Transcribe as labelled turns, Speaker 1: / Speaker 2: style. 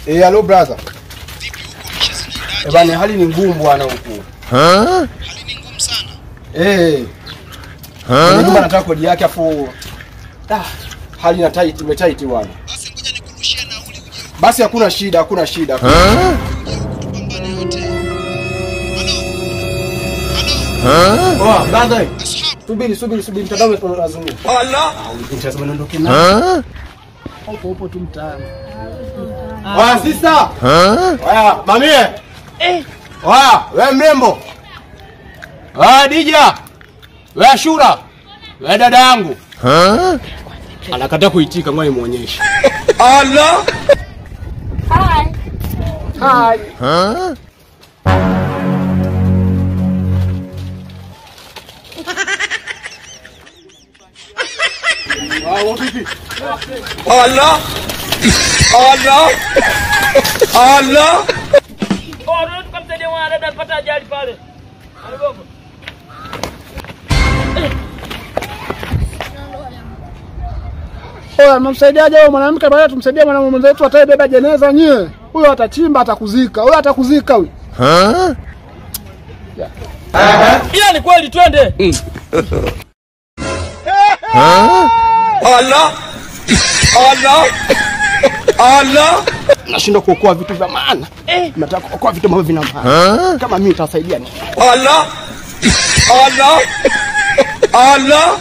Speaker 1: Hello brother. Vipi huko mshazinaendaje? Bana, hali ni ngumu bwana huku. Hali ni ngumu sana. Nyumba nataka kodi yake afu hali na tight, imetight bwana. Basi ngoja nikurushie nauli uje huko. Basi hakuna shida, hakuna shida. Uje huku tupambane yote. Halo. Halo. Oh, brother. Subiri, subiri, subiri, mtandao unazunguka. Allah. Nitazama niondoke na. Upo tu mtaani. Oya sister. Oya mamie. Oya wewe mrembo. Oya Dija. Wewe Ashura. Wewe dada yangu. Anakataa kuitika, ngoja nimuonyeshe.
Speaker 2: Allah.
Speaker 3: Hi.
Speaker 1: Hi.
Speaker 2: Allah. Allah. Allah.
Speaker 4: Oh, tukamsaidia mwana dada alipata ajali pale. Aligongo.
Speaker 5: Oya, mnamsaidiaje huyo mwanamke? Baada tumsaidie mwanamume mwenzetu atabeba jeneza nyie. Huyo atachimba atakuzika. Huyo atakuzika huyo.
Speaker 4: Ila ni kweli twende.
Speaker 2: Allah. Allah. Allah.
Speaker 1: Nashindwa kuokoa vitu vya maana. Nataka kuokoa vitu ambavyo vina maana. Kama mimi nitasaidia nini?
Speaker 2: Allah. Allah. Allah.